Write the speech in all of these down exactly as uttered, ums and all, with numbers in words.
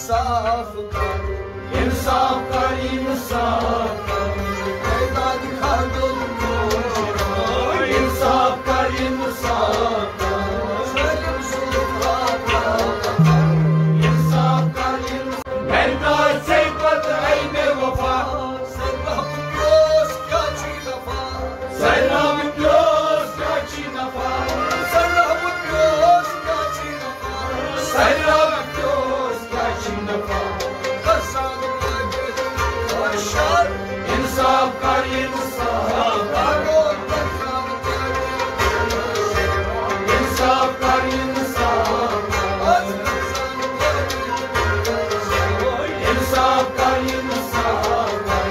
انصاف کر، انصاف کر، انصاف کر۔ اے دادِ خاندُن، انصاف کر، انصاف کر۔ ظٲلِم ظُلُم، انصاف کر، انصاف۔ مےٚ ناز ژےٚ پتہٕ، اے بے وفا۔ سر رحمت پیوس کیا چھی نفع؟ سر رحمت پیوس کیا چھی نفع؟ سر رحمت پیوس کیا چھی نفع؟ سر رحمت پیوس کیا چھی نفع؟ قسم لگے اور شر۔ انصاف کر، انصاف کر۔ انصاف کر، انصاف کر۔ انصاف کر، انصاف کر۔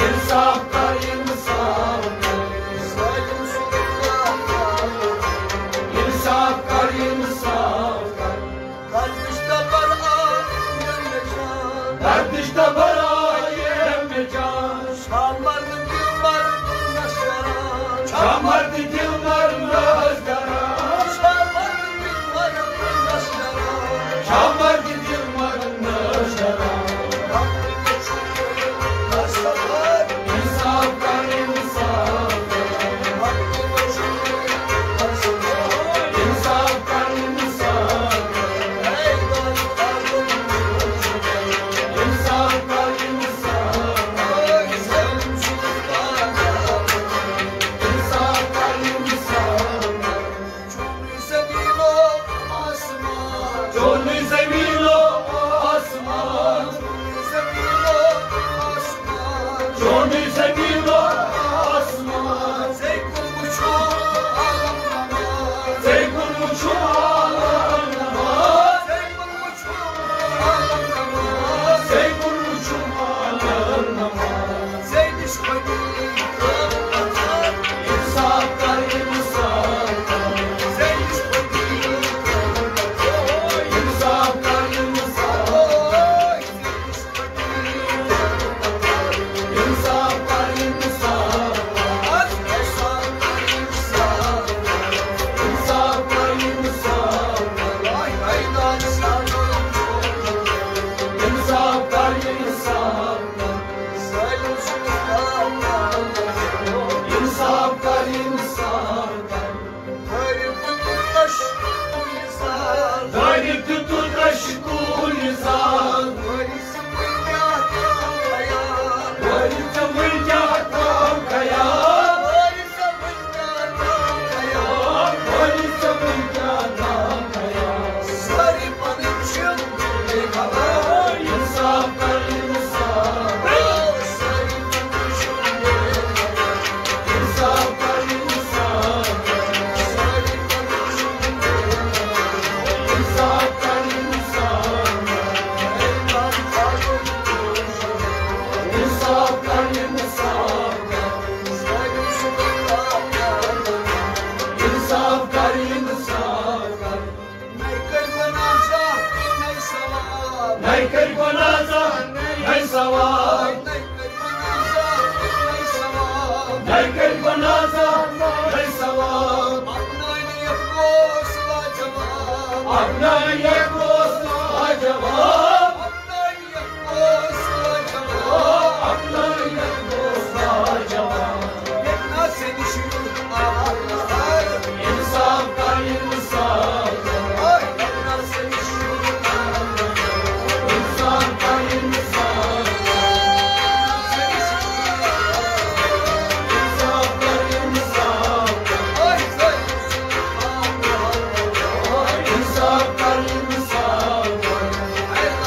انصاف کر، انصاف کر۔ انصاف کر، انصاف کر۔ گردش تہٕ بر آیے مےٚ جان۔ گردش تہٕ بر آیے مےٚ جان۔ شامرد دلبر نش کران۔ شامرد دلبر نش کران۔ شامرد دلبر نش کران۔ شامرد دلبر نش کران۔ انصاف کر، انصاف کر۔ انصاف کر، انصاف کر۔ انصاف کر، انصاف کر۔ انصاف کر، انصاف کر۔ چونُے زمین و آسمان۔ چونُے زمین و آسمان۔ چونُے زمین و آسمان۔ ژےٚ کُن وٕچھو عالم نما۔ ژےٚ کُن وٕچھو عالم نما۔ ژےٚ کُن وٕچھو عالم نما۔ ژےٚ کُن وٕچھو عالم نما۔ ژےٚ نِش کھۄتہِ انصاف کر، انصاف کر۔ ژےٚ نِش کھۄتہِ انصاف کر، انصاف کر۔ غریب تہٕ تُرکش کُلۍ زال۔ غریب تہٕ تُرکش کُلۍ زال۔ غریب تہٕ وٕنۍ کیٛاہ تام خیال۔ غریب تہٕ وٕنۍ کیٛاہ تام خیال۔ غریب تہٕ وٕنۍ کیٛاہ تام خیال۔ غریب تہٕ وٕنۍ کیٛاہ تام خیال۔ سٲری پنٕنۍ چھِم بے خبر۔ انصاف کر، انصاف کر۔ سٲری پنٕنۍ چھِم بے خبر۔ انصاف کر، انصاف کر۔ سٲری پنٕنۍ چھِم بے خبر۔ انصاف کر، انصاف کر۔ انصاف کر، انصاف کر۔ انصاف کر، انصاف کر۔ نَے کٔرۍ گۄناہ زانٛہہ، نَے ثواب۔ نَے کٔرۍ گۄناہ زانٛہہ، نَے ثواب۔ نَے کٔرۍ گۄناہ زانٛہہ، نَے ثواب۔ نَے کٔرۍ گۄناہ زانٛہہ، نَے ثواب۔ اپناونہِ یَتھ اوس لاجواب۔ اپناونہِ یَتھ اوس لاجواب۔ اپناونہِ یَتھ اوس لاجواب۔ اپناونہِ یَتھ اوس لاجواب۔ ییٚتہِ نہ ژےٚ نِش یُتھ آو نظر۔ انصاف کر، انصاف کر۔ اوے، ییٚتہِ نہ ژےٚ نِش یُتھ آو نظر۔ انصاف کر، انصاف کر۔ انصاف کر، انصاف کر۔ اوے، ژےٚ نِش یُتھ آو نظر۔ انصاف کر، انصاف کر۔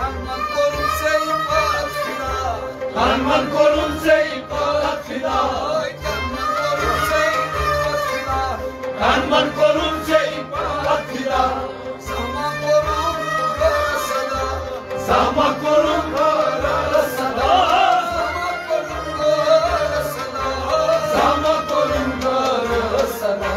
تن من کوٚرُم ژےٚ پتھ فدا۔ تن من کوٚرُم ژےٚ پتھ فدا۔ تن من کوٚرُم ژےٚ پتھ فدا۔ تن من کوٚرُم ژےٚ پتھ فدا۔ زما کوٚرُم غٲر صدا۔ زما کوٚرُم غٲر صدا۔ زما کوٚرُم غٲر صدا۔ زما کوٚرُم غٲر صدا۔